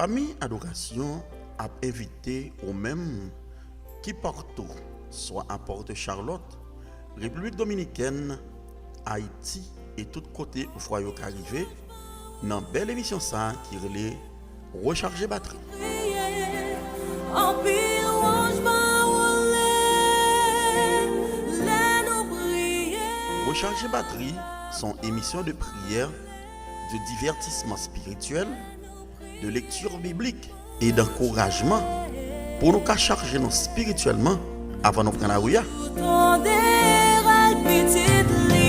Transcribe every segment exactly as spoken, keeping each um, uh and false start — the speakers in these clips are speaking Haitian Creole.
Fanmi Adorasyon ap envite ou menm ki partou, swa a Port Charlotte, Repiblik Dominikèn, Ayiti e tout kote vwa yo ka rive, nan bèl emisyon sa a ki rele Rechaje Batri. Anpil wòch pa wole lè nou priye. Rechaje Batri, son émission de prière, de divertissement spirituel, de lecture biblique et d'encouragement pou nou ka chaje nou espirityèlman avan nou pran lari a. Tande rèl pitit li.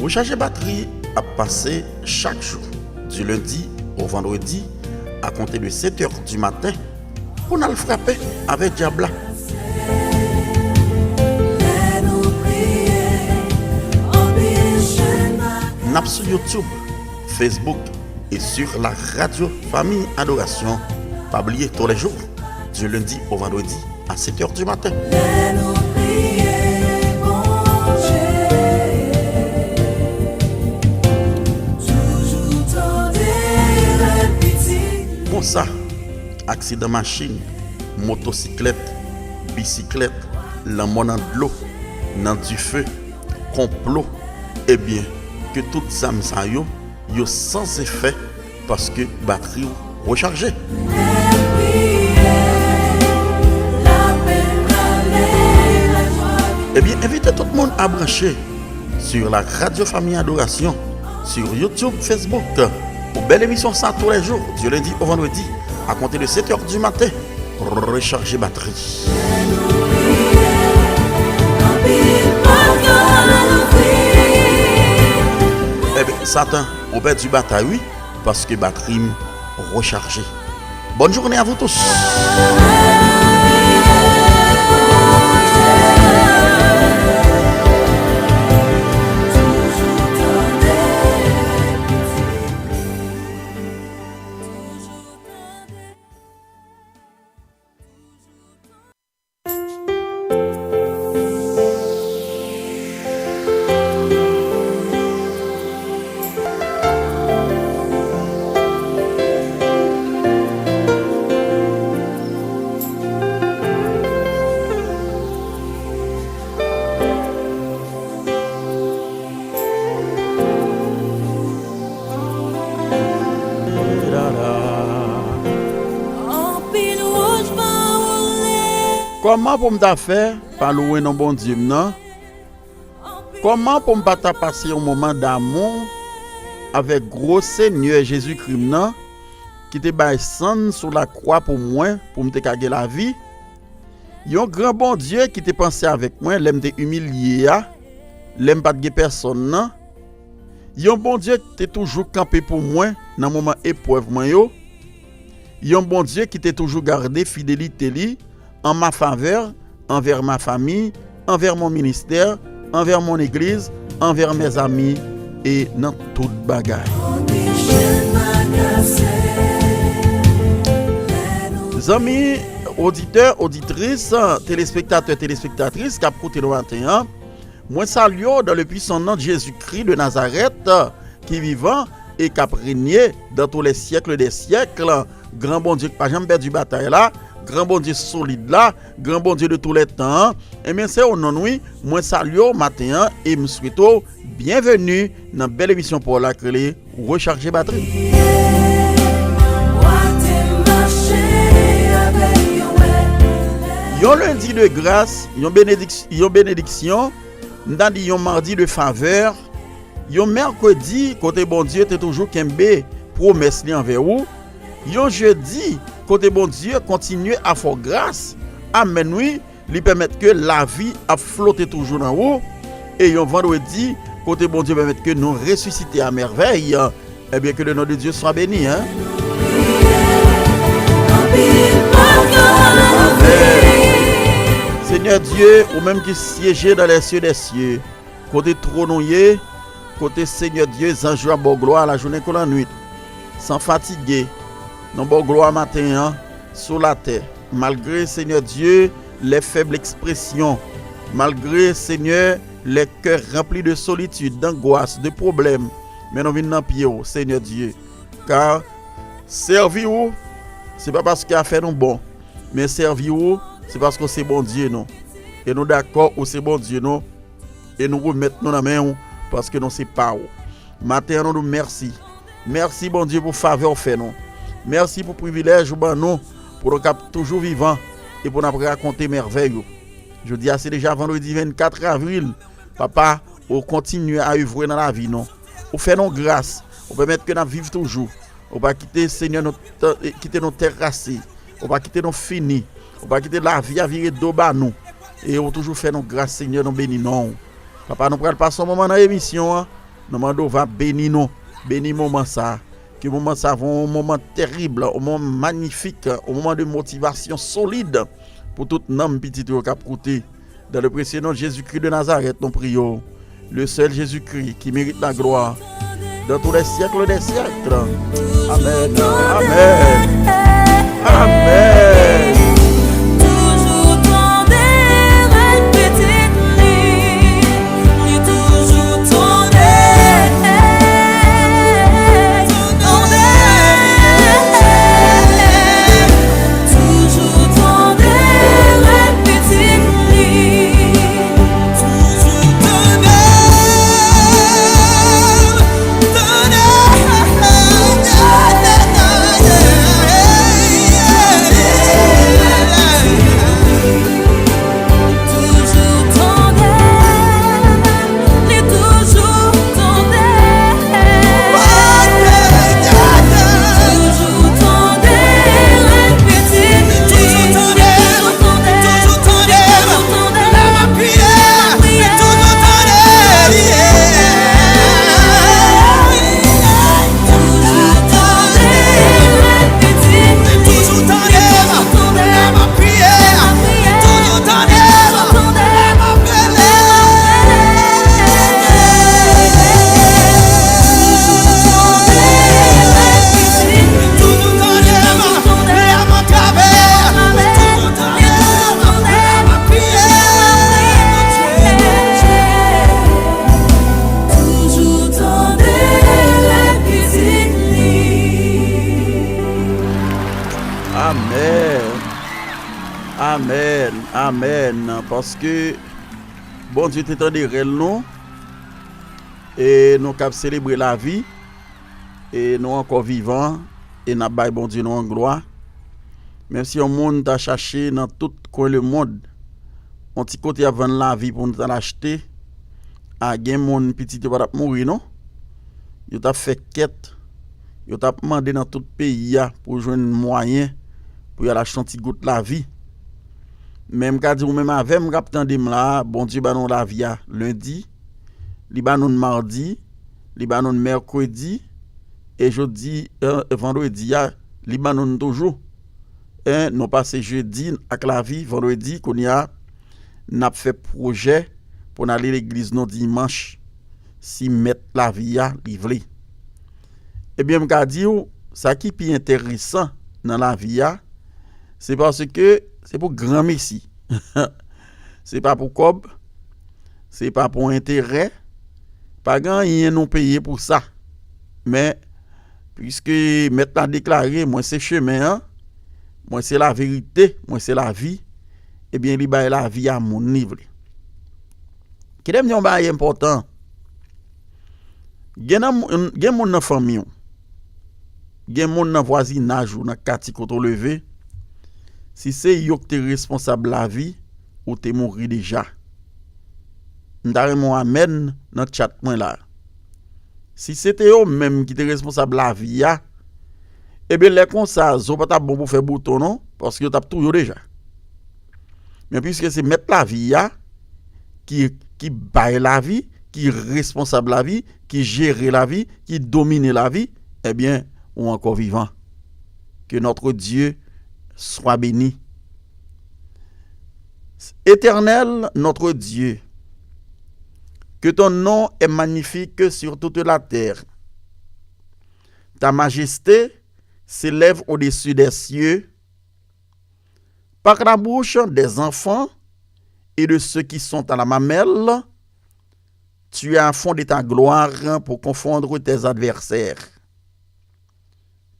Rechaje Batri ap pase chak jou, du lundi au vendredi, à compter de sept heures du matin, pou n al frape avèk dyab la. N ap sou YouTube, Facebook et sur la radio Famille Adoration. Pa bliye, tous les jours, du lundi au vendredi, à sept heures du matin. Lè nou priye Bondye, toujou tande rèl pitit li. Konsa, aksidan machin, motosiklèt, bisiklèt, lanmò nan dlo, nan dife, konplo, ebyen, ke tout zam sa yo, yo san efè paske batri w rechaje. Ebyen, envite tout moun a branche sur la Radio Famille Adoration, sur YouTube, Facebook, pou bèl emisyon sa tous les jours, du lundi au vendredi, à compter de sept heures du matin. Rechaje batri. Ebyen, Satan, ou pèdi batay wi, paske batri m rechaje. Bonne journée à vous tous. Anpil wòch pa wole. Kòman pou m ta fè pa louwe non Bondye m nan? Kòman pou m pa ta pase yon moman damou avèk gwo Senyè Jezikri m nan, ki te bay san n sou lakwa pou mwen, pou m te ka gen lavi? Yon gran Bondye ki te panse avèk mwen lè m te imilye a, lè m pa t gen pèsonn nan. Yon Bondye ki te toujou kanpe pou mwen nan moman eprèv mwen yo. Yon Bondye ki te toujou gade fidelite li an ma favè, anvè ma fami, anvè mon ministè, anvè mon egliz, anvè mèzami, e nan tout bagay. Zanmi, oditè, oditris, telespektatè, telespektatris k ap koute nou maten an, mwen salye w dans le puissant nom de Jésus-Christ de Nazareth, ki vivan e k ap renye dans tous les siècles des siècles. Gran Bondye k pa janm pèdi batay la, gran Bondye solid la, gran Bondye de tous les temps an. Ebyen, se o non l wi, mwen salye w maten an e m swete w byenveni nan bèl emisyon pa w la k rele Rechaje Batri. Yon lendi de gras, yon benediks-, yon benediksyon, m ta di yon madi de favè, yon mèkredi kote Bondye te toujou kenbe pwomès li anvè ou, yon jedi kote Bondye kontinye a fè w gras. Amèn wi, li pèmèt ke lavi ap flote toujou nan ou, e yon vandredi kote Bondye pèmèt ke nou resisite a mèvèy. Ebyen, que le nom de Dieu soit béni, hein. Senyè Dye, ou menm ki syeje dans les cieux des cieux, kote twòn ou ye, kote Senyè Dye, zanj yo ap ba w glwa lajounen kou lannwit, san fatige, nou ba w glwa maten an, sou latè, malgre, Senyè Dye, les faibles expressions, malgre, Senyè, les cœurs remplis de solitude, d'angoisse, de problèmes, men nou vin nan pye w, Senyè Dye. Ka sèvi w, se pa paske afè nou bon, men sèvi w, se paske w se Bondye nou. E nou dakò ou se Bondye nou, e nou remèt nou nan men w, paske nou se pa w. Maten an, nou di w mèsi. Mèsi, Bondye, pou favè w fè nou. Mèsi pou privilèj ou ban nou, pou nou kab toujou vivan e pou n ap rakonte mèvèy ou. Jodi a, se deja vandredi vennkat avril. Papa, ou kontinye a evre nan lavi nou. Ou fè nou gras. Ou pèmèt ke n ap viv toujou. Ou pa kite, Senyè, nou t-, eh, kite nou terase. Ou pa kite nou fini. Ou pa kite lavi a vire do ba nou. E ou toujou fè nou gras, Senyè, nou beni non w. Papa, nou pral pase yon moman nan emisyon an. Nou mande w va beni nou. Beni moman sa a. Ke moman sa a va yon moman tèrib, yon moman manifik, yon moman de motivasyon solid pou tout nanm pitit ou yo k ap koute. Dans le précieux nom de Jésus-Christ de Nazareth, nou priye w. Le seul Jésus-Christ qui mérite la gloire dans tous les siècles des siècles. Amen. Amen. Amen. Toujou tande rèl pitit li, li toujou tande, tande, toujou tande rèl pitit li. Amèn. Amèn. Amèn. Paske Bondye te tande rèl nou. E nou kab selebre lavi. E nou ankò vivan. E n ap bay Bondye nou an glwa. Menm si yon moun ta chache nan tout kwen lemonn yon ti kote y ap vann lavi pou nou ta al achte, a gen moun pitit yo pa t ap mouri non. Yo t ap fè kèt, yo t ap mande nan tout peyi a pou jwenn mwayen pou y al achte yon ti gout lavi. Men m ka di w menm avè m k ap tande m la a, Bondye ba nou lavi a lendi, li ba nou n madi, li ba nou n mèkredi, e jodi, eh, vandredi a, li ban nou n toujou. En, nou pase jedi ak lavi, vandredi, kounye a, n ap fè pwojè pou n ale legliz nou dimanch, si mèt lavi a li vle. Ebyen, m ka di w, sa ki pi enteresan nan lavi a, se paske se pou granmesi. Se pa pou kòb, se pa pou enterè, pa gen anyen nou peye pou sa. Men, piske Mèt la deklare, "Mwen se chemen an, mwen se laverite, mwen se lavi," ebyen, li bay lavi a moun li vle. Kite m di yon bagay enpòtan. Gen nan moun, gen moun nan fanmi w, gen moun nan vwazinaj ou, nan katye kote w leve, si se yo ki te responsab lavi, ou te mouri deja. M ta renmen w amèn nan tchat mwen la. Si se te yo menm ki te responsab lavi a, ebyen lè konsa, zo pa t ap bon pou fè bouton non, paske yo t ap touye w deja. Men piske se mèt lavi a ki, ki bay lavi, ki responsab lavi, ki jere lavi, ki domine lavi, ebyen, ou ankò vivan. Que notre Dieu soit béni. Éternel notre Dieu, que ton nom est magnifique sur toute la terre. Ta majesté s'élève au-dessus des cieux. Par la bouche des enfants et de ceux qui sont à la mamelle, Tu as fondé ta gloire pour confondre tes adversaires,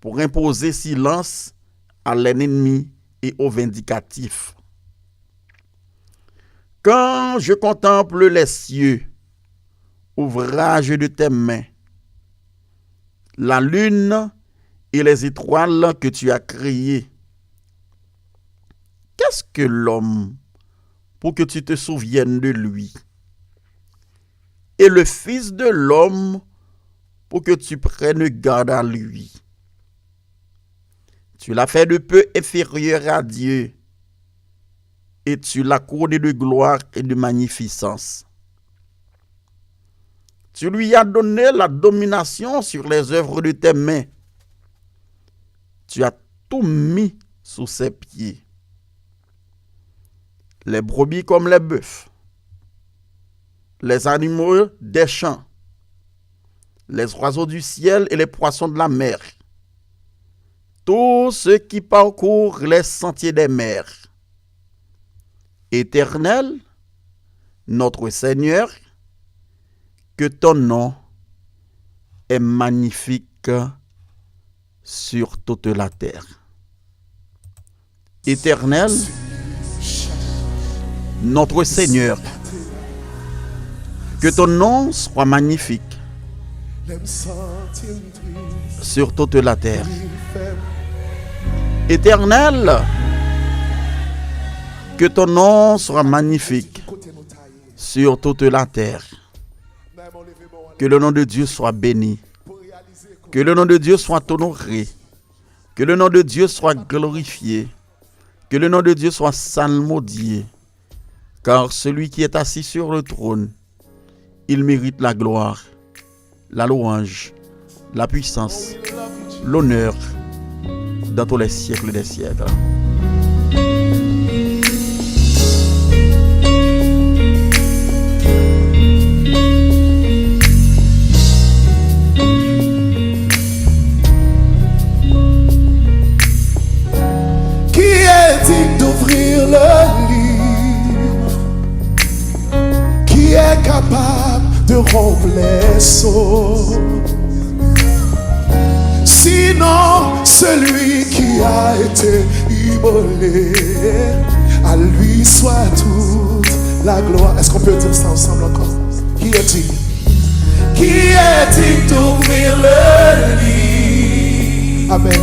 pour imposer silence à l'ennemi et aux vindicatifs. Quand je contemple les cieux, ouvrage de tes mains, la lune et les étoiles que tu as créées, qu'est-ce que l'homme pour que tu te souviennes de lui? Et le Fils de l'homme pour que tu prennes garde à lui? Tu l'as fait de peu inférieur à Dieu, et tu l'as couronné de gloire et de magnificence. Tu lui as donné la domination sur les œuvres de tes mains. Tu as tout mis sous ses pieds. Les brebis comme les bœufs, les animaux des champs, les oiseaux du ciel et les poissons de la mer, tous ceux qui parcourent les sentiers des mers. Éternel, notre Seigneur, que ton nom est magnifique sur toute la terre. Éternel, notre Seigneur, que ton nom soit magnifique sur toute la terre. Éternel, que ton nom soit magnifique sur toute la terre. Que le nom de Dieu soit béni. Que le nom de Dieu soit honoré. Que le nom de Dieu soit glorifié. Que le nom de Dieu soit salmodié. Car celui qui est assis sur le trône, il mérite la gloire, la louange, la puissance, l'honneur dans tous les siècles des siècles. Qui est digne d'ouvrir le livre? Qui est capable de rompre les sceaux? Sinon, celui qui a été immolé, à lui soit toute la gloire. Est-ce qu'on peut dire ça ensemble encore? Qui est digne? Qui est digne d'ouvrir le livre? Amen.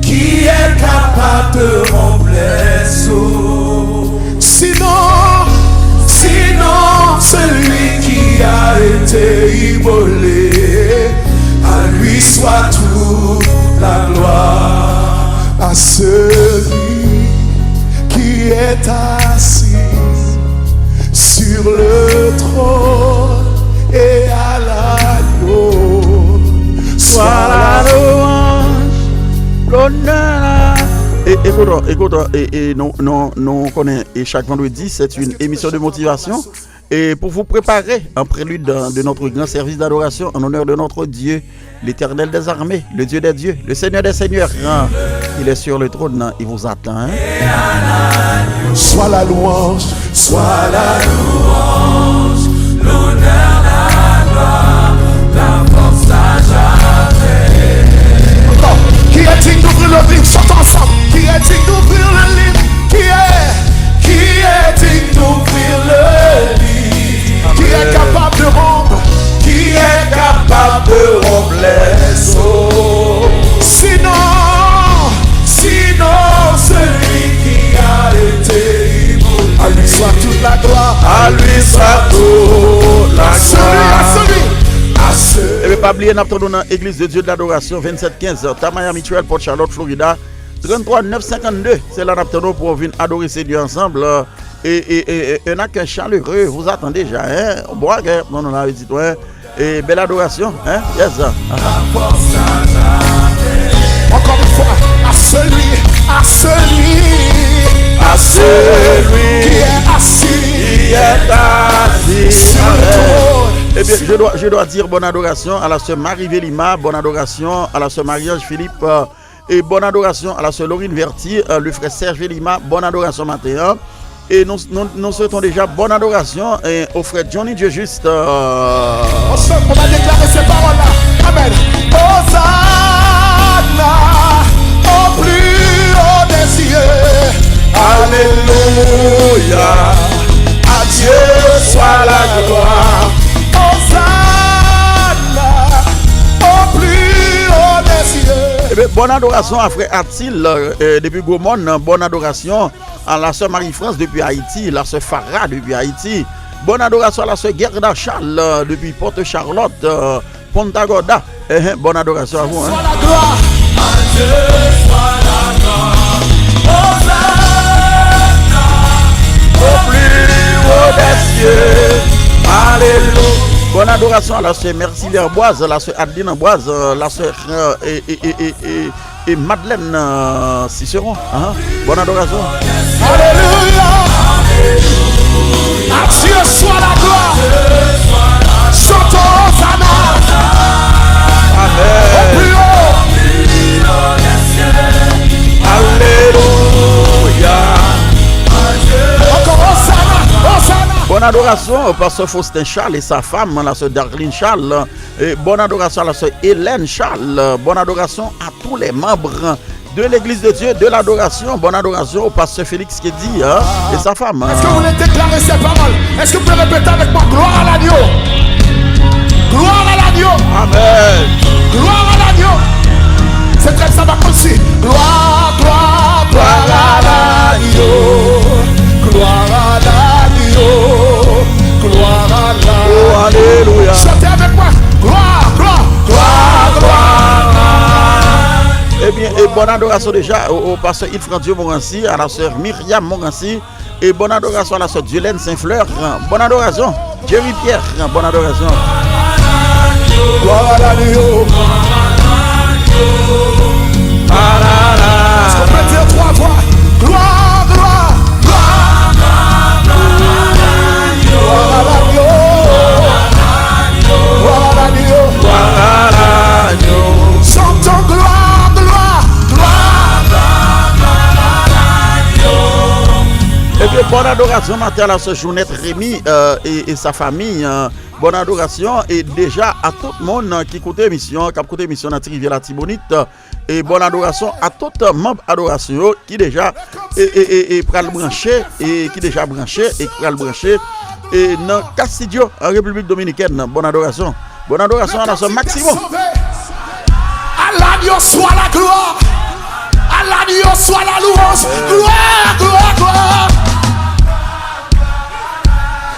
Qui est capable de rompre les sceaux? Sinon, sinon, celui qui a été immolé, à lui soit toute la gloire. À celui qui est assis sur le trône et à l'agneau soit la louange, l'honneur. E, e kontan, e kontan, e, e nou, nou, nou konnen, e chak vandredi, c'est une émission de motivation. Et pour vous préparer en prélude de, de notre grand service d'adoration en honneur de notre Dieu, l'Éternel des armées, le Dieu des dieux, le Seigneur des seigneurs, hein, il est sur le trône, hein, il vous attend, hein. Soit la louange, soit la louange, l'honneur, la gloire, la force, la jamais. Encore. Qui est digne d'ouvrir le livre? Chantons ensemble. Qui est digne d'ouvrir le livre? Qui est, qui est digne d'ouvrir le livre? Qui est capable de rompre? Qui est capable de rompre les sceaux? Sinon, sinon, celui qui a été immolé. À lui soit toute la gloire. À lui soit toute la gloire. À celui, à celui, à celui. Ebyen, pa bliye, n ap tann nou nan Église de Dieu de l'Adoration, vingt-sept quinze, Tamaya Mutual, Port Charlotte, Florida. Trannntwa nèf senkannde, se la n ap tann ou pou w vin adore Senyè ansanm. E, e, e, e, un accueil chaleureux vous attend déjà, hein? Bon akèy, non, non, la, ti twa, hein? E bèl adorasyon, hein? Yes. Encore une fois, à celui, à celui, à celui qui est assis, qui est assis sur le trône. Eh bien, je dois, je dois dire bonne adoration à la sœur Marie Vélima, bonne adoration à la sœur Marie-Ange Philippe, euh, E bòn adorasyon a la sè Laurine Verti, euh, le frè Serge Lima, bòn adorasyon maten an. E nou, nou, nou swete deja bòn adorasyon e, o frè Johnny Dieujuste. On se, on va déclarer ces paroles-là. Amen. Hosanna au plus haut des cieux. Alléluia. À Dieu soit la gloire. Hosanna au plus haut des cieux. Ebyen, bòn adorasyon a frè Atil, e, depi Gwomòn, bòn adorasyon. A la sè Marie France depi Ayiti, la sè Farah depi Ayiti. Bòn adorasyon a la sè Gerda Charles, euh, depi Port Charlotte, euh, Punta Gorda. Enhen, bòn adorasyon a vou, hein. Soit la gloire. À Dieu soit la gloire. Hosanna au plus haut des cieux. Alléluia. Bòn adorasyon a la sè Mercy Verboise, la sè Adeline Amboise, euh, la sè, euh, e, e, e, e, e, e Madeleine, euh, Cicéron, hein? Bòn adorasyon. Alléluia. À Dieu soit la gloire. Chantons Hosanna. Amen. Au plus haut. Alléluia. Encore Hosanna, Hosanna. Bòn adorasyon, pastè Faustin Charles et sa femme, la sœur Darlene Charles. Et bonne adoration à la sœur Hélène Charles. Bonne adoration à tous les membres de l'Église de Dieu de l'adoration. Bonne adoration au pasteur Félix Kédi, hein, et sa femme, hein. Est-ce que vous voulez déclarer ces paroles? Est-ce que vous pouvez répéter avec moi? Gloire à l'agneau. Gloire à l'agneau. Amen. Gloire à l'agneau. C'est très ça va comme si. Gloire, gloire, gloire à l'agneau. Gloire à l'agneau. Gloire à l'agneau. Oh, alléluia. Chantez avec moi. Gloire, gloire, gloire, gloire. Ebyen, e bòn adorasyon deja o, o pastè Ilfrandieu Morancy, a la sè Myriam Morancy, e bòn adorasyon a la sè Dielène Saint Fleur, bòn adorasyon, Jerry Pierre, bòn adorasyon. Gloire à l'agneau. Est-ce qu'on peut dire trois fois? Gloire, gloire, gloire. Gloire à l'agneau. Gloire à l'agneau. Gloire à l'agneau. Chantons gloire, gloire, gloire, gloire à l'agneau. Ebyen, bòn adorasyon maten a la sè Jounette Rémy, euh, e, e sa fami, euh, bòn adorasyon e deja a tout moun, euh, ki koute emisyon, k ap koute emisyon nan Ti Rivyè Latibonit. E bòn adorasyon a tout manm adorasyon yo ki deja e, e, e, e pral branche, e ki deja branche, e ki pral branche, e nan Castillo, an Repiblik Dominikèn, bòn adorasyon. Bòn adorasyon a la sè Maximo. À l'agneau soit la gloire. À l'agneau soit la louange. Gloire, gloire, gloire.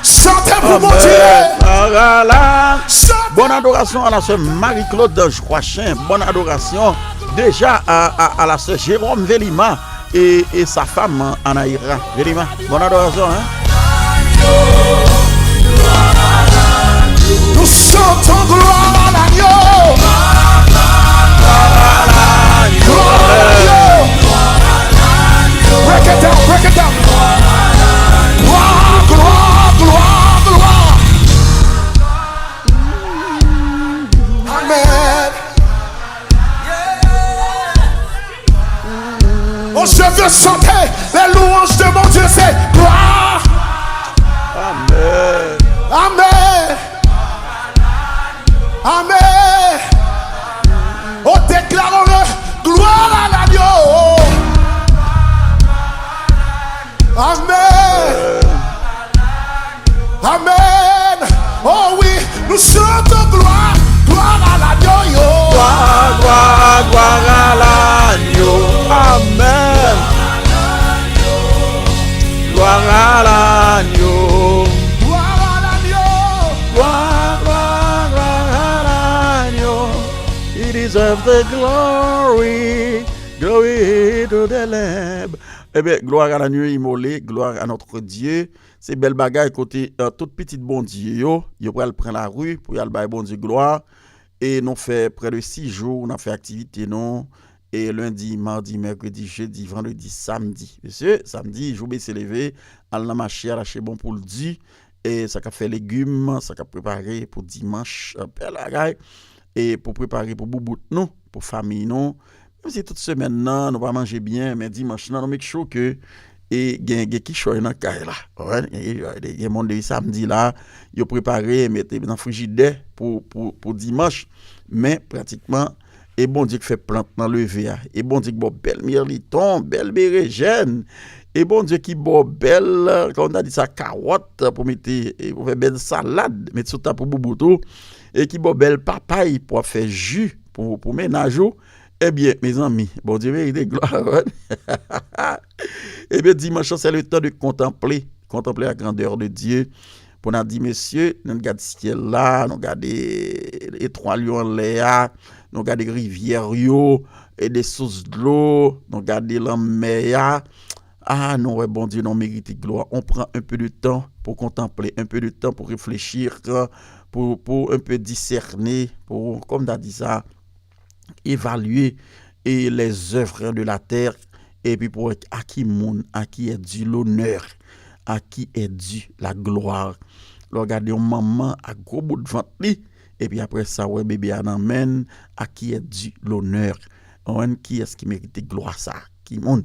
Chantez pour mon Dieu. Amen. Chantez. Bòn adorasyon a la sè Marie-Claude Joachin. Bòn adorasyon deja a, a, a la sè Jérôme Velima e, e sa femme Anaïra Velima. Bòn adorasyon, hein? Nous chantons gloire à l'agneau. Gloire à l'agneau. Break it down, break it down. Gloire, gloire, gloire, gloire. Amen. Oh, je veux chanter les louanges de mon Dieu, c'est gloire. Amen. Amen. Amen. Oh, déclarons-le. Gloire à l'agneau. Amen. Amen. Oh oui, nous chantons gloire, gloire à l'agneau. Gloire, gloire, gloire à l'agneau. Amen. Gloire à l'agneau. Gloire à l'agneau. Gloire, gloire, gloire à l'agneau. He deserves the glory. Glory to the Lamb. Ebyen, gloire à l'agneau immolé, gloire à notre Dieu. Se bèl bagay kote, euh, tout pitit Bondye yo, yo pral pran lari pou y al bay Bondye glwa. E nou fè prè de sis jou, n ap fè aktivite nou. E lendi, madi, mèkredi, jedi, vandredi, samdi. Mesye, samdi, jou bese leve, al nan mache a, lache bon pou l di. E sa k ap fè legim, sa k ap prepare pou dimanch, euh, bèl bagay. E pou prepare pou boubout nou, pou fanmi nou. Menm si tout semèn nan, nou pa manje byen, men dimanch nan, nou make sure ke, e gen, gen kichòy nan kay la. Ou konprann? Gen kichòy. Gen moun depi samdi la, yo prepare, mete nan frijidè pou, pou, pou dimanch. Men, pratikman, e Bondye ki fè plant nan leve a. E Bondye ki ba w bèl mirliton, bèl berejèn. E Bondye ki ba w bèl, kòman ta di sa, kawòt pou mete, e pou fè bèl salad, mete sou tab pou boubout ou. E ki ba w bèl papay pou w ap fè ji pou, pou mennaj ou. Ebyen, mezanmi, Bondye merite glwa. Ebyen, dimanch lan, c'est le temps de contempler, contempler la grandeur de Dieu. Pou n a di, mesye, nou gade syèl la, nou gade etwal yo anlè a, nou gade rivyè yo, e de sous dlo, nou gade lanmè a. Ah, nou wè Bondye, nou merite glwa. On prend un peu de temps pour contempler, un peu de temps pour réfléchir, pour, pour un peu discerner, pour, kòman ta di sa, évaluer et les œuvres de la terre, epi pou wè a ki moun, à qui est dû l'honneur, à qui est due la gloire. Lè w gade yon manman ak gwo bout vant li, epi apre sa, w wè bebe a nan men l, à qui est dû l'honneur. Ou konprann? Kiyès ki merite glwa sa? Ki moun?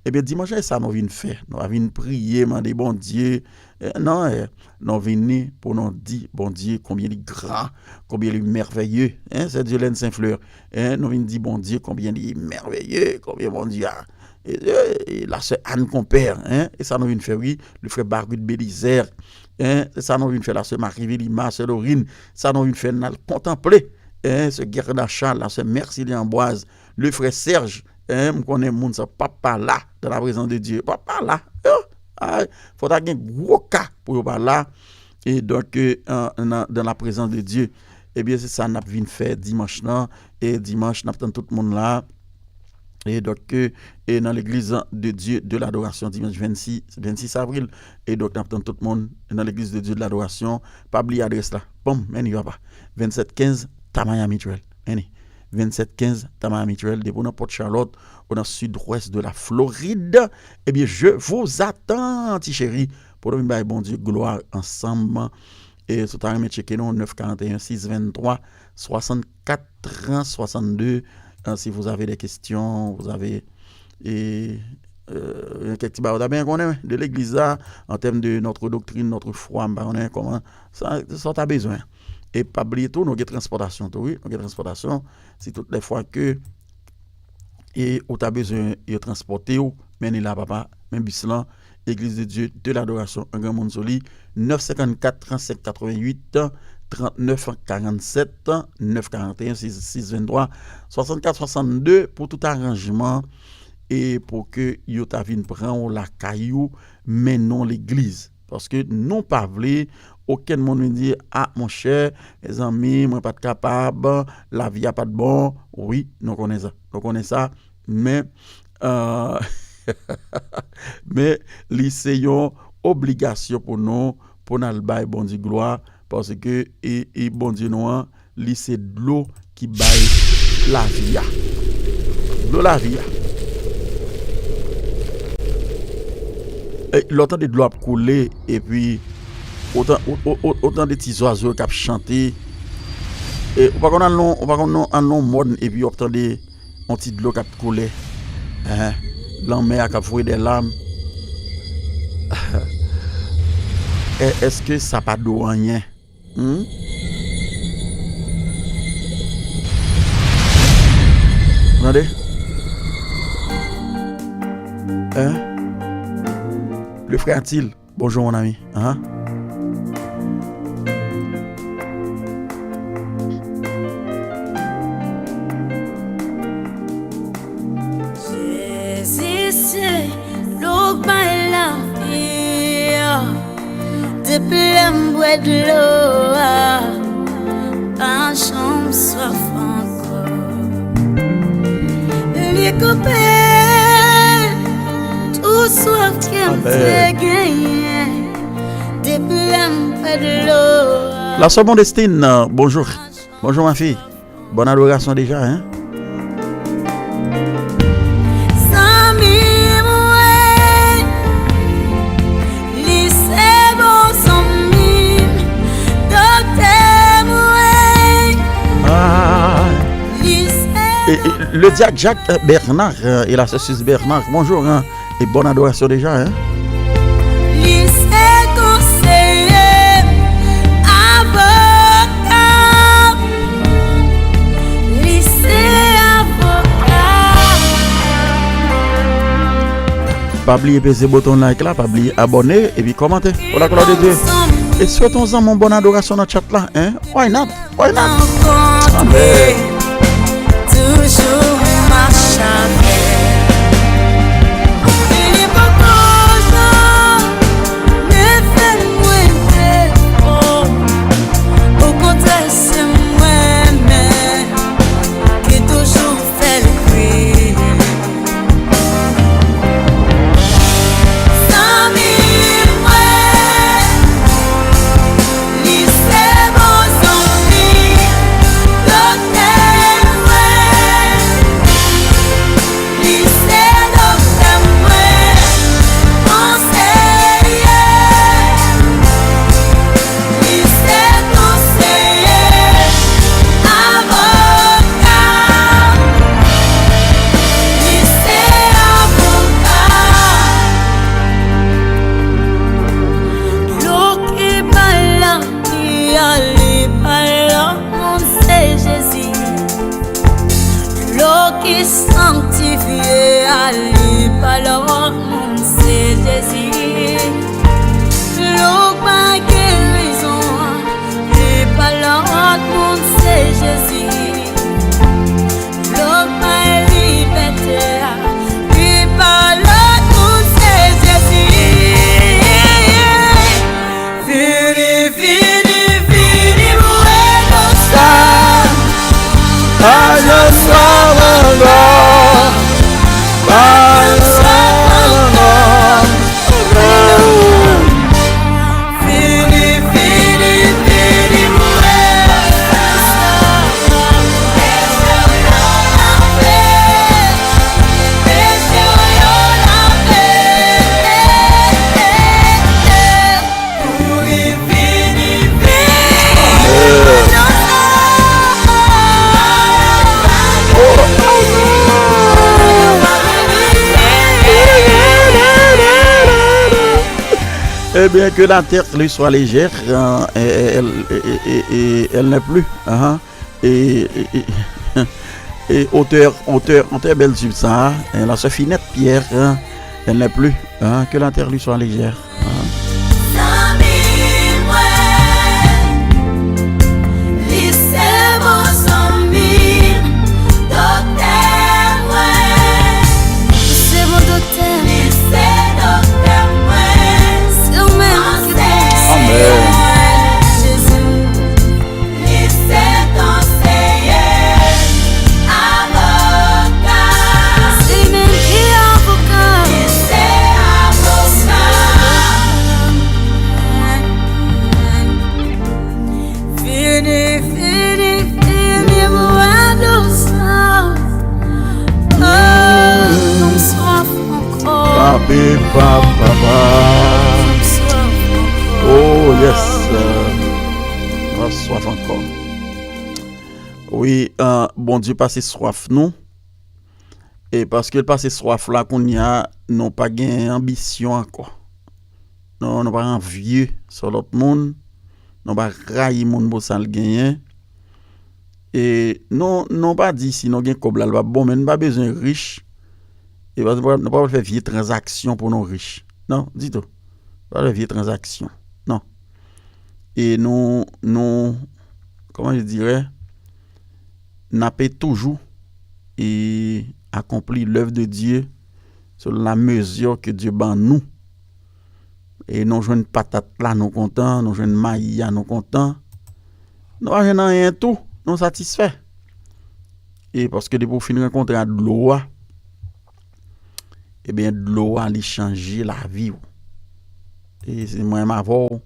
Ebyen, dimanch sa nou vin fè. Nou pa vin priye, mande Bondye. Eh, non, eh, nou vini pou nou di Bondye konbyen li gran, konbyen li mèvèye. Hein, c'est Dieu Saint Fleur. Hein, nou vin di Bondye konbyen li mèvèye, konbyen Bondye a. E, e, e la sè Anne Compère, hein, e sa nou vin fè, wi, le frè Baruch Belizaire, hein, se sa nou vin fè, la sè Marie Vilima, sè Lorine, sa nou vin fè, n al kontanple, hein, sè Gerda Charles, la sè Mercilie Amboise, le frè Serge, hein, m konnen moun sa p ap pa la, dans la présence de Dieu, p ap pa la, hein, ay, fò ta gen gwo ka pou yo pa la, e donk, euh, an, nan, dans la présence de Dieu, ebyen, se sa n ap vin fè dimanch lan, e dimanch, n ap tann tout moun la, e donk, euh, e nan l'église de Dieu de l'adoration, dimanch vennsis, vennsis avril, e donk, n ap tann tout moun nan l'église de Dieu de l'adoration, pa bliye adrès la, bon, men li papa, vennsept quinze Tamaya Mutuel, men li, vennsept quinze Tamaya Mutuel, depi w nan Port Charlotte, ou nan sud-ouest de la Floride, ebyen, je vous attends, ti cheri, pou nou vin bay Bondye glwa ansanm. E si w ta renmen tcheke nou, neuf quarante et un six vingt-trois soixante-quatre soixante-deux. Euh, si vous avez des questions, vous avez, e, euh, gen kèk ti bagay ou ta benyen konnen de legliz la, an tèm de notre doctrine, notre foi, m pa konnen kòman, sa, sa w ta bezwen. E pa bliye tou, nou gen transpòtasyon tou, wi, nou gen transpòtasyon. Si tout lè fwa ke e ou ta bezwen yo transpòte w, men li la, papa, men bis lan, Église de Dieu de l'Adoration, an granmoun sou li, neuf cinquante-quatre trente-cinq quatre-vingt-huit, trente-neuf quarante-sept, neuf quarante et un six vingt-trois soixante-quatre soixante-deux, pou tout aranjman, e pou ke yo ta vin pran w lakay ou, mennen w legliz. Paske nou pa vle okenn moun vin di, "A, monchè, mezanmi, mwen pa t kapab, lavi a pa t bon." Wi, nou konnen sa. Nou konnen sa. Men, euh, men li se yon obligasyon pou nou, pou n al bay Bondye glwa, paske e, e Bondye nou an, li se dlo ki bay lavi a. Dlo lavi a. E, lè w tande dlo ap koule, epi ou tan-, ou, ou, ou, ou tande ti zwazo k ap chante, e, ou pa konn al nan, ou pa konn nan, al nan mòn, epi w ap tande yon ti dlo k ap koule. Enhen. Lanmè a k ap voye de lam. E, èske sa pa dou anyen? Hmm? Tande? Hein? Le frère Atil, bonjour mon ami. Hein? Jezi se dlo k bay lavi a. Depi lè m bwè dlo a, m pa janm swaf ankò. Li koupe tout swaf ke m te genyen. Depi lè m bwè dlo a. La sœur Modestine, bonjour. Bonjour ma fille. Bonne adoration déjà, hein? Zanmi mwen, li se bon zanmi m, doktè mwen. Ah. Li se... Et, et le diacre Jacques, euh, Bernard, euh, et la sœur Suze Bernard, bonjour, hein. E bòn adorasyon deja, hein? Li se konseye, avoka. Li se avoka. Pa bliye peze bouton like la, pa bliye abòne epi kòmante. Pou la glwa de Dye. E swete yon zanmi yon bòn adorasyon nan chat la, hein? Why not? Why not? Amen. Toujou mache avè. Li poko janm fè mwen defo. Okontrè, se mwen menm ki toujou fè l kriye. Zanmi mwen, li se bon zanmi, doktè mwen. Li se doktè mwen, konseye. Li se konseye, avoka. Li se avoka. Dlo ki bay lavi a, li pa lòt moun, se Jezi. Dlo ki sanktifye a, li pa lòt moun, se Jezi. Dlo k bay gerizon an, li pa lòt moun, se Jezi. Dlo k bay libète a, li pa lòt moun, se Jezi. Vini, vini, vini, bwè dlo sa. Pa gen swaf ankò. Pa gen swaf ankò. Vini, vini, vini, bwè dlo sa. Peche w yo lave. Eh bien, que la terre lui soit légère, euh, et, et, elle, et, et, et, et elle n'est plus. Hein. Et, et, et, et auteur, auteur, auteur bèl tib sa, hein, la sœur Finette Pierre, hein, elle n'est plus, hein, que la terre lui soit légère. Hein. Zanmi mwen, li se bon zanmi, doktè mwen. Li se bon doktè. Li se doktè mwen. Se ou menm ki bon. Amen. Jezi. Li se konseye, avoka. Se li menm ki avoka. Li se avoka. Vini, vini, vini, bwè dlo sa. Oh, nou swaf ankò. Papi, papa, papa. Nou swaf ankò. Oh, yes. Nou swaf ankò. Wi, euh, Bondye pase swaf nou. E paske l pase swaf la kounye a, nou pa gen anbisyon ankò. Nou, nou pa anvye sou lòt moun. Nou pa rayi moun pou sa l genyen. E nou, nou pa di si nou gen kòb la, l p ap bon, men nou pa bezwen rich. E paske nou pa, nou pa pral fè vye tranzaksyon pou nou rich. Non, ditou. Pa fè vye tranzaksyon. Non. E nou, nou, comment je dirais, n ape toujou e akonpli lèv de Dye selon la mezi ke Dye ban nou. E nou jwenn patat la, nou kontan, nou jwenn mayi a, nou kontan. Nou pa jwenn anyen tou, nou satisfè. E paske depi w fin rankontre a dlo a, ebyen, dlo a, li chanje lavi w. E se mwen menm avè w,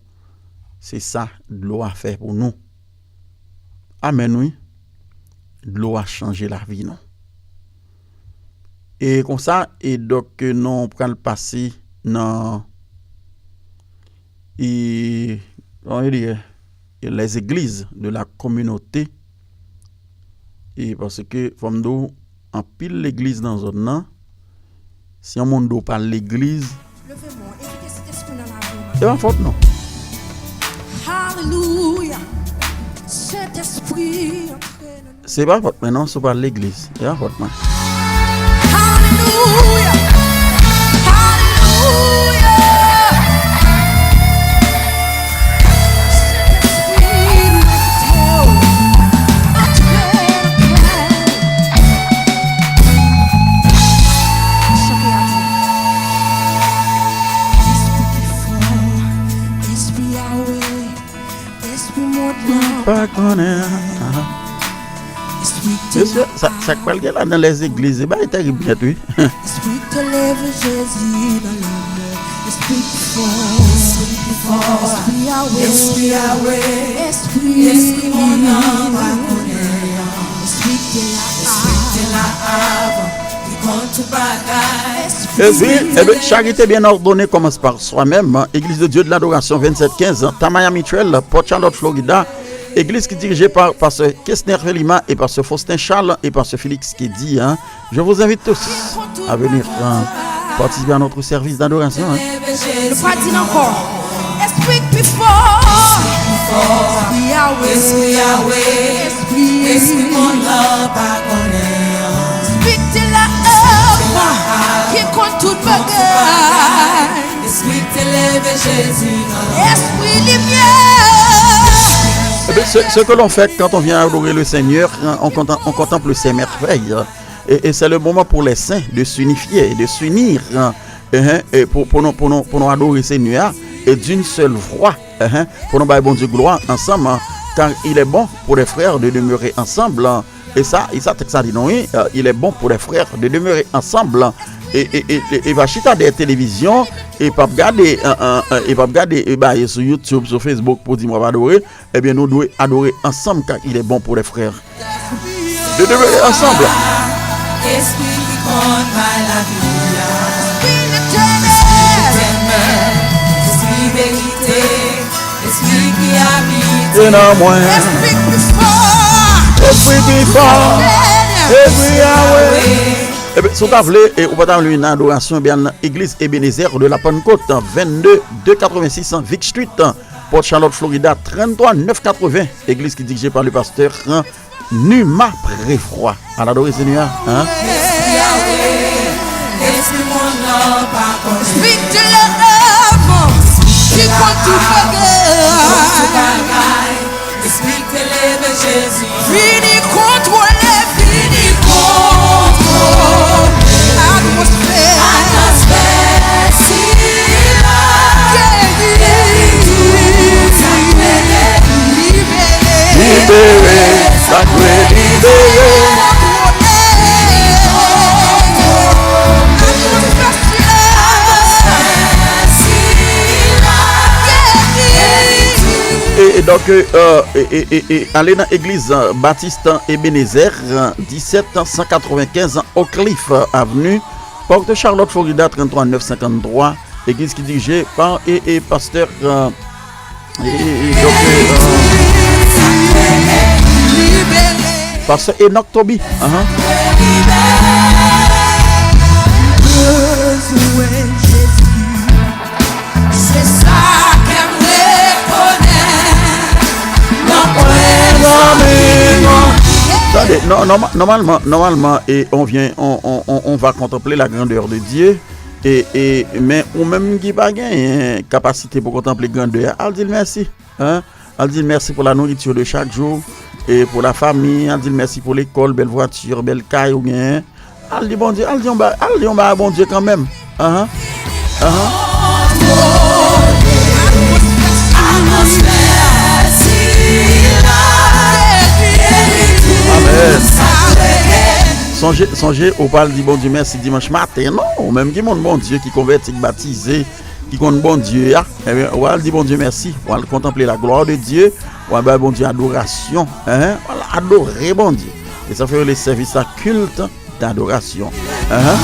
se sa dlo a fè pou nou. Amèn, wi. Dlo a chanje lavi nou. E konsa, e donk, nou pral pase nan, e, kòman yo di, e, les églises de la communauté. E paske, fò m di w, anpil legliz nan zòn nan, Si yon moun di w pa al legliz, Leve men w, evite Sentespri nan lavi w. Se pa fòt nou. Alelouya. Sentespri, antre nan Se pa fòt mwen non, si w pa al legliz. Se pa fòt mwen. Alelouya. Alelouya. Sentespri, nou envite w. Antre nan kè nou. Chante avè m. Espri ki fò, Espri Yahweh, Espri mond lan. Pa konnen. Espri ki te Mesye, sa, sa k pral gen la nan lèzegliz, e bagay terib nèt, wi. Espri ki te leve Jezi nan lanmò. Espri ki fò. Espri ki fò. Espri Yahweh. Espri Yahweh. Espri. Espri mond lan pa konnen. Espri ki te la Espri ki te la avan. Li konn tout bagay. Espri, ebyen, charité bien ordonnée commence par soi-même. Église de Dieu de l'adoration vingt-sept quinze, Tamaya Mutuel, Port Charlotte, Florida. Église qui est dirigée par pasteur Kesner Felima et pasteur Faustin Charles et pasteur Félix Kédi, hein. Je vous invite tous à venir, euh, participer à notre service d'adoration, hein. Nou pa di l ankò. Espri k pi fò. Espri Yahweh. Espri Yahweh. Espri. Espri mond lan pa konnen. Espri k te la avan. Ki konn tout bagay. Espri k te leve Jezi nan lanmò. Espri limyè. Eh bien, ce, ce que l'on fait quand on vient adorer le Seigneur, hein, on contem-, on contemple ses merveilles. Et, et c'est le moment pour les saints de s'unifier, de s'unir, hein, hein, et pour, pour nous, pour nous, pour nous adorer Seigneur, et d'une seule voix, hein, pour nous bay Bondye glwa ansanm, hein, car il est bon pour les frères de demeurer ensemble, hein. E sa, e sa tèks la di nou, wi, euh, il est bon pour les frères de demeurer ensemble. E, e, e, e, e pa chita dèyè televizyon, e p ap gade, euh, euh, euh, e p ap gade, e bagay sou YouTube, sou Facebook pou di m w ap adore. Ebyen, nou dwe adore ansanm, car il est bon pour les frères de demeurer ensemble. Espri ki konn bay lavi a. Espri letènèl. Espri verite. Espri ki abite nan mwen. Espri ki fò. Espri ki fò. Espri Yahweh. Ebyen, si w ta vle, e ou pa ta vle vin nan adorasyon, ebyen, al nan Egliz Ebenezer de la Pentecôte, vennde de katrevensis Vick Street, Port Charlotte, Florida, trannntwa nèf katreven. Egliz ki dirije pa le pastè Numa Prévost. Al adore Senyè a, hein? Espri Yahweh, Espri mond lan pa konnen. Espri de lèv, ki konn tout bagay. Konn tout bagay. Espri ki te leve Jezi. Vini kontwole, vini kontwole atmosfè. Atmosfè sila. Geri. Geri tout sa k rele. Libere. Libere sa k dwe libere. E, e donk, euh, e, e, e, e, ale nan egliz, euh, Batis Ebenezer, euh, disèt san katrevenkenz Oak Cliff Avenue, Port Charlotte, Florida, trannntwa nèf senkanntwa. Egliz ki dirije pa, e, e, pastè, euh, e, e, e, donk, euh, pastè Enoch Toby. Ahan. Bezwen Jezi. Se sa kè m rekonèt. Nan pwen zanmi mwen. Tande, nò-, nòma-, nòmalman, nòmalman, e, on vient, on, on, on, on va contempler la grandeur de Dieu. E, e, men ou menm ki pa genyen kapasite pou kontanple grandè a, al di l mèsi, hein? Al di l mèsi pou la nourriture de chaque jour, e pou la famille, al di l mèsi pou lekòl, bèl vwati, bèl kay ou genyen. Al di Bondye, al di yon ba-, al di yon bagay Bondye kanmenm. Ahan. Ahan. Amèn. Sonje, sonje, ou pral di Bondye mèsi dimanch maten, non? Ou menm ki moun Bondye, ki konvèti, ki batize, ki konn Bondye a, ebyen, w al di Bondye mèsi, w al kontanple la glwa de Dye, w al bay Bondye adorasyon, hein, w al adore Bondye. E sa fè yo rele sèvis la culte d'adoration. Hein?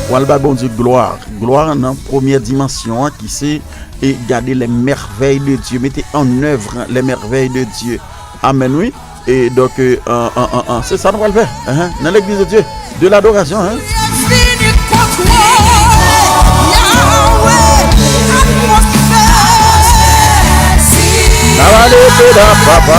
W al bay Bondye glwa, glwa nan premyè dimansyon an ki se, e gade les merveilles de Dieu, mete en œuvre les merveilles de Dieu. Amèn, wi. E donk, euh, an, an, an, an, se sa nou pral fè. Enhen. Nan l'église de Dieu, de l'adoration, hein. N ap ale peda papa.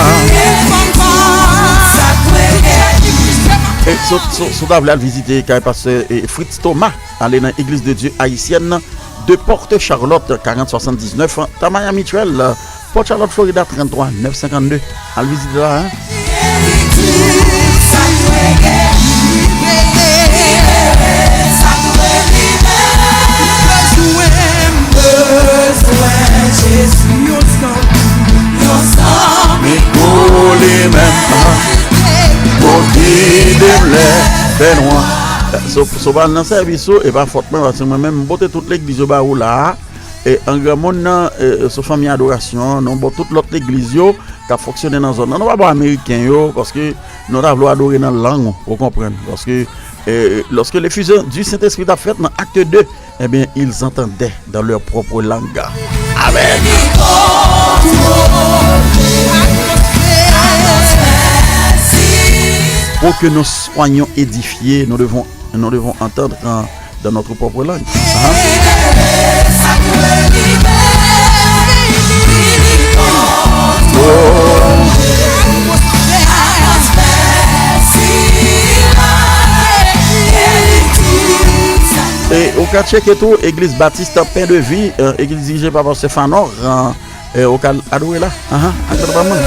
E si, si, si w ta vle al vizite kay pastè, e, Fritz Thomas, ale nan Église de Dieu Haïtienne de Porte Charlotte, karant swasanndiznèf, Tamaya Mutuelle, Port Charlotte, Florida, tranntrwa nèf senkannde. Al vizite la, hein? Koule menm pou gide m lè fè nwa. So, so pa al nan sèvis ou, e pa fòt mwen, paske mwen menm, m pote tout legliz yo ba ou la a. E an granmoun nan, e, sou fanmi adorasyon an, nou bò tout lòt legliz yo k ap fonksyone nan zòn nan. Nou pa bò ameriken yo, paske nou ta vle w adore nan lang ou, ou konprann. Paske, e, lorsque l'effusion du Saint-Esprit t ap fèt nan Acte deux, eh bien, ils entendaient dans leur propre langue. Amen. Pour que nous soyons édifiés, nous devons, nous devons entendre en dans notre propre langue. Hein? E ou ka tcheke tou, Egliz Batis Pen de Vi, euh, egliz dirije pa Pastè Fanor, euh, E ou ka adore la. Ahan, ankò pa mwen.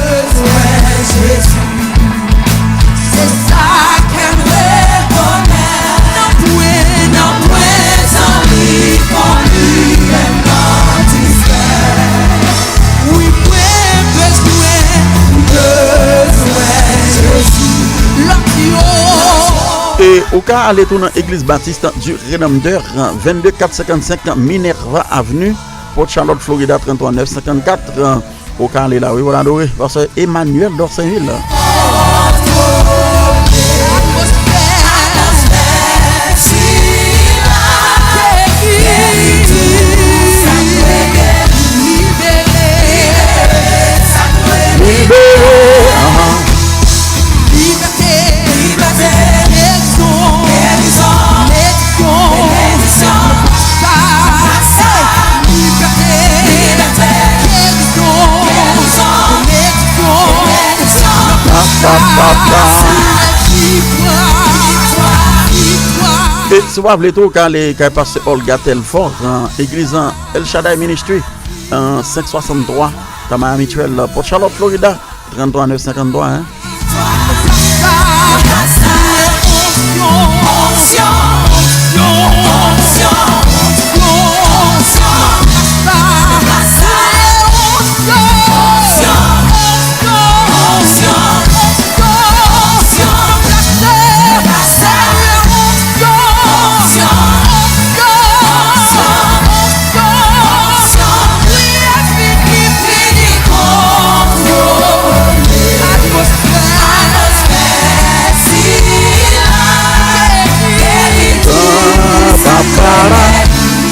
E ou ka ale tou nan Egliz Batis du Rédempteur, vennde kat senkannsenk Minerva Avenue, Port Charlotte, Florida, tranntrwa nèf senkannkat. Ou ka ale la, wi, pou n adore. Pastè Emmanuel Dorsainville. Libere, ahan. E si w pa vle tou, ou ka ale kay pastè Olga Telfort, an, egliz an El Shaddai Ministry, an, senk swasanntwa Tamaya Mutuelle, Port Charlotte, Florida. Tranntrwa nèf senkanntrwa, hein.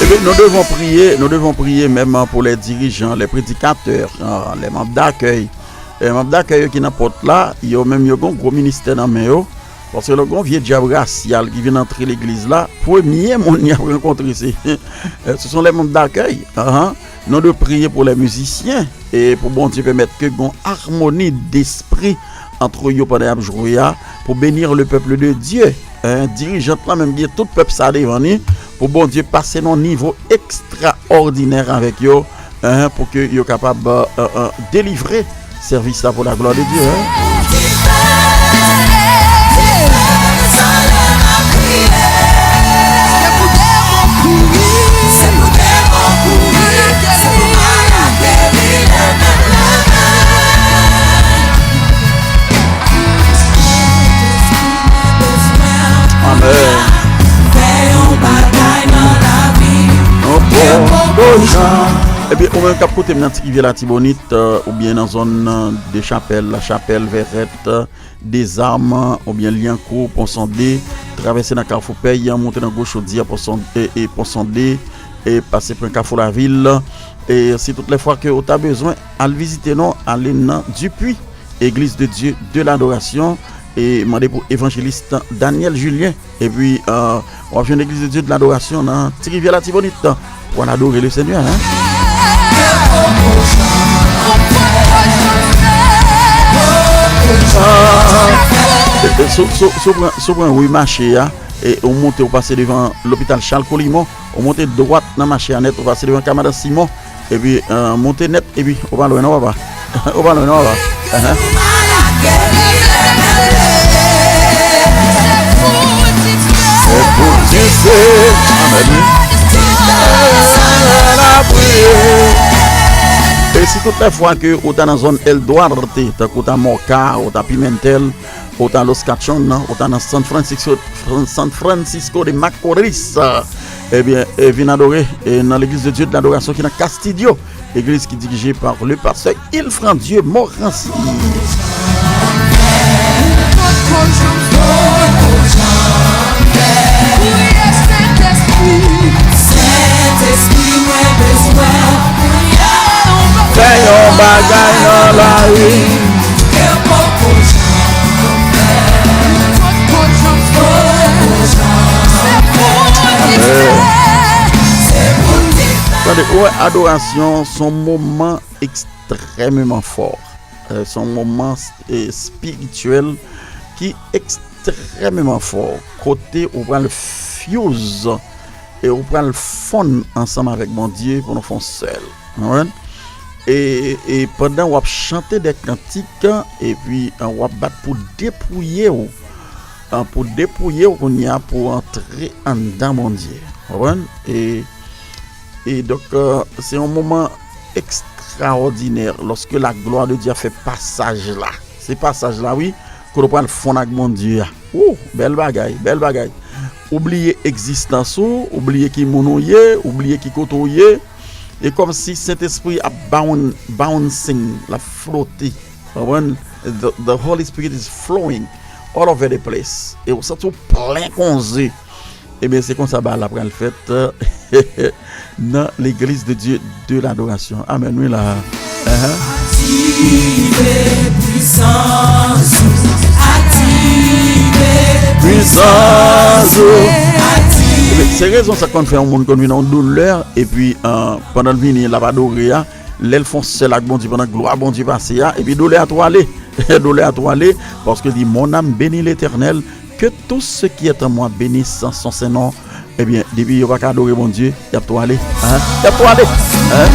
Ebyen, nous devons prier, nous devons prier même pour les dirigeants, les prédicateurs, euh, les membres d'accueil. E manm dakèy yo ki nan pòt la, yo menm yo gen yon gwo ministè nan men yo. Paske lè w gen yon vye dyab rasyal ki vin antre legliz la, premye moun y ap rankontre se, ce sont les membres d'accueil. Ahan. Nous devons prier pour les musiciens et pour Bondye pèmèt ke gen yon armoni despri ant yo pandan y ap jwe a, pour bénir le peuple de Dieu. Hein, dirijant lan menm gen tout pèp sa devan li, pou Bondye pase nan yon nivo ekstraòdinè avèk yo. Hein, pou ke yo kapab, euh, euh, delivre sèvis la pour la gloire de Dieu, hein. Amèn. Yon bon jan. Ebyen, ou menm k ap koute m nan Ti Rivyè Latibonit, euh, oubyen nan zòn, euh, de Chapèl, Lachapèl, Vèrèt, euh, Dezam, oubyen Lyankou, Pon Sonde, travèse nan Kafou Pèy, monte nan Gwo Chodyè, Pon Sonde, e, e Pon Sonde, e pase pran Kafou Lavil. E si tout lè fwa ke ou ta bezwen, al vizite nou, ale nan Dupuis, Église de Dieu de l'Adoration, e mande pou evanjelis Daniel Julien. Epi, euh, w ap jwenn Église de Dieu de l'Adoration nan Ti Rivyè Latibonit. Pou al adore le Senyè, hein. E, e, si w, si w, si w pran, si w pran ri mache a, e ou monte, ou pase devan lopital Charles Colimon, ou monte dwat nan mache a nèt, ou pase devan ka madan Simon, epi, euh, monte nèt, epi ou pa lwen non, papa. Ou pa lwen non, papa. Ahan. Se pou Dye se. Amen. E si tout lè fwa ke ou ta nan zòn El Duarte, tankou ou ta Moca, ou ta Pimentel, ou ta Los Cachon, ou ta nan San Francisco, San Francisco de Macorís, ebyen, e vin adore, e nan Legliz de Dieu de l'Adoration ki nan Castillo, legliz ki dirije pa le pastè Ilfrandieu Morancy. Fè yon bagay nan lavi. Tande, ou wè, adorasyon se yon moman ekstrèmeman fò. Euh, se yon moman, euh, espirityèl ki ekstrèmeman fò. Kote ou pral fuse e ou pral fonn ansanm avèk Bondye pou nou fè yon sèl. Ou konprann? E, e pandan w ap chante de kantik, epi, euh, w ap bat pou depouye w, euh, pou depouye w kounye a pou antre anndan Bondye. Ou konprann? E, e donk, euh, se yon moman ekstraòdinè lòske la glwa de Dye a fè pasaj la. Se pasaj la, wi, kote w pral fonn ak Bondye a. Wou, bèl bagay, bèl bagay. Ou bliye egzistans ou, ou bliye ki moun ou ye, ou bliye ki kote w ye. E kòmsi Sentespri ap boun-, bouncing, l ap flote. Ou konprann? The, the Holy Spirit is flowing all over the place. E ou santi w plen konze. Ebyen, se konsa bagay la pral fèt nan Legliz de Dieu de l'Adoration. Amèn, wi la. Ahan. Aktive pwisans ou. Aktive pwisans ou. Aktive. Ebyen, se rezon sa k konn fè yon moun konn vin nan yon doulè, epi, euh, pandan l vini, l ap adore a, lè l fè yon sèl ak Bondye, pandan glwa Bondye pase a, epi doulè a tou ale. Doulè a tou ale, paske li di, mon âme bénit l'Éternel, que tout ce qui est en moi bénisse son saint nom. Ebyen, depi yo pa ka adore Bondye, y ap tou ale. Hein? Y ap tou ale. Hein?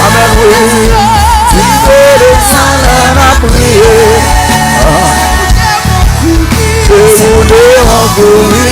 Amèn, wi. Leve letan lè n ap priye. Ah. Demoun yo an kouri,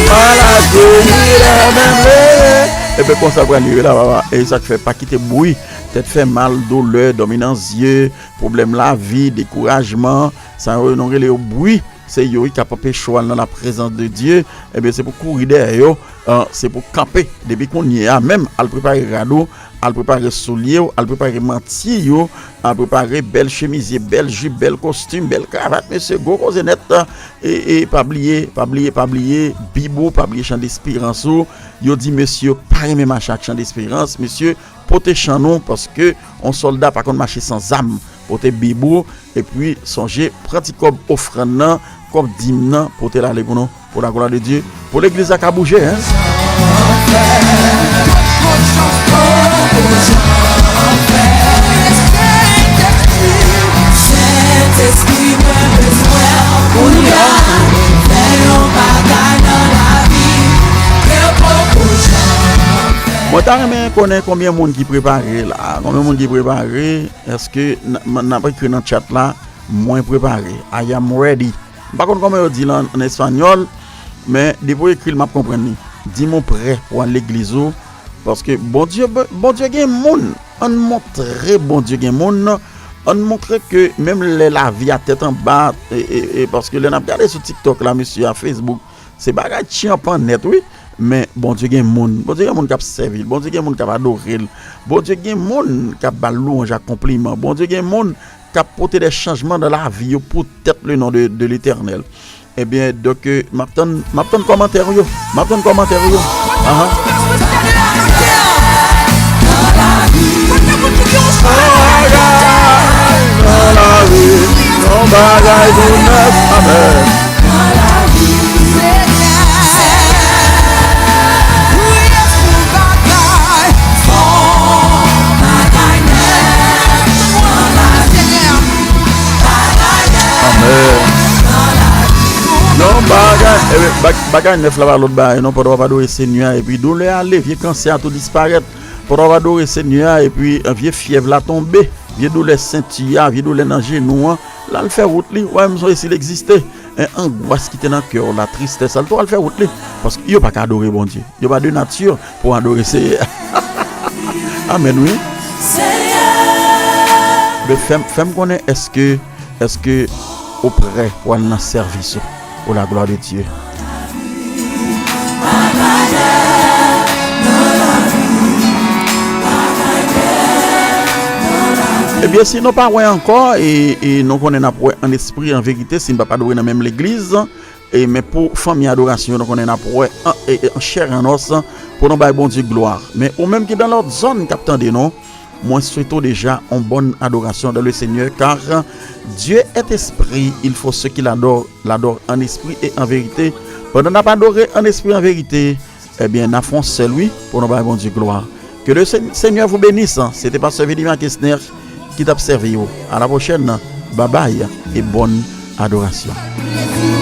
malad geri lè menm leve. Ebyen, konsa pral ye la, papa. E sa k fè, pa kite bri, tèt fè mal, doulè, dòmi nan zye, pwoblèm lavi, dekourajman, sa yo nou rele yo bri, se yo wi k ap anpeche w al nan laprezans de Dye, ebyen, se pou kouri dèyè yo, euh, se pou kanpe. Depi kounye a menm, al prepare rad ou, al prepare soulye w, al prepare manti yo, al prepare bèl chemizye, bèl jip, bèl kostim, bèl kravat, mesye, gwo koze nèt, e, e pa bliye, pa bliye, pa bliye, Bib ou, pa bliye Chan Desperans ou. Yo di mesye yo pa renmen mache ak Chan Desperans, mesye, pote chan nou, paske yon sòlda pa konn mache san zam. Pote Bib ou, epi sonje, pran ti kòb ofrann nan, kòb dim nan, pote l ale pou nou, pour la gloire de Dieu, pou legliz la ka bouje, hein. Sentespri, mwen bezwen ou kounye a. Fè yon bagay nan lavi ke poko janm fè. Mwen ta renmen konnen konbyen moun ki prepare la. Konbyen moun ki prepare? Èske n, n ap ekri nan chat la, mwen prepare. I am ready. M pa konn kòman yo di l an, an espanyòl, men depi w ekri l, m ap konprann li. Di m ou prè pou al legliz ou, paske Bondye, Bondye gen moun. Ann montre Bondye gen moun. Ann montre ke menm lè lavi a tèt anba, e, e, e, paske lè n ap gade sou TikTok la, mesye, a Facebook, se bagay tchanpan nèt, wi. Men Bondye gen moun. Bondye gen moun k ap sèvi l. Bondye gen moun k ap adore l. Bondye gen moun k ap ba l lwanj ak konpliman. Bondye gen moun k ap pote de chanjman nan lavi yo poutèt le non de, de Letènèl. Ebyen, donk, euh, m ap tann, m ap tann kòmantè w yo. M ap tann kòmantè w yo. Ahan. Nan lavi Bagay nan lavi, yon bagay tou nèf. Amèn. Amèn. Yon bagay, eh, bag- bagay nèf la pa lòt bagay non, pandan w ap adore Senyè a, epi doulè ale, vye kansè a tou disparèt. Pandan w ap adore Senyè a, epi, eh, vye fyèv la tonbe, vye doulè senti a, vye doulè nan jenou an, l al fè wout li. Ou pa menm sonje si l egziste. En, angwas ki te nan kè w la, tristès la, l tou al fè wout li. Paske yo pa ka adore Bondye. Yo pa de nati pou adore Seyè a. Amèn, wi. Men fè m, fè m konnen, èske, èske ou prè pou al nan sèvis ou, pour la gloire de Dieu? Ebyen, si nou pa wè ankò, e, e nou konnen n ap wè an espri, an verite, si n pa adore nan menm legliz, e, men pou fanmi adorasyon, nou konnen n ap wè an, e, e, an chè, an os, pou nou bay Bondye glwa. Men ou menm ki nan lòt zòn k ap tande nou, mwen swete w deja yon bòn adorasyon dans le Seigneur, car Dieu est esprit, il faut ceux qui l'adorent, l'adorent en esprit et en vérité. Pandan n ap adore an espri, an verite, ebyen, n ap fè yon sèl, wi, pou nou bay Bondye glwa. Que le Se- Seigneur vous bénisse. Se te pastè Viliman Kesner ki t ap sèvi w. A la pwochèn. Babay e bòn adorasyon.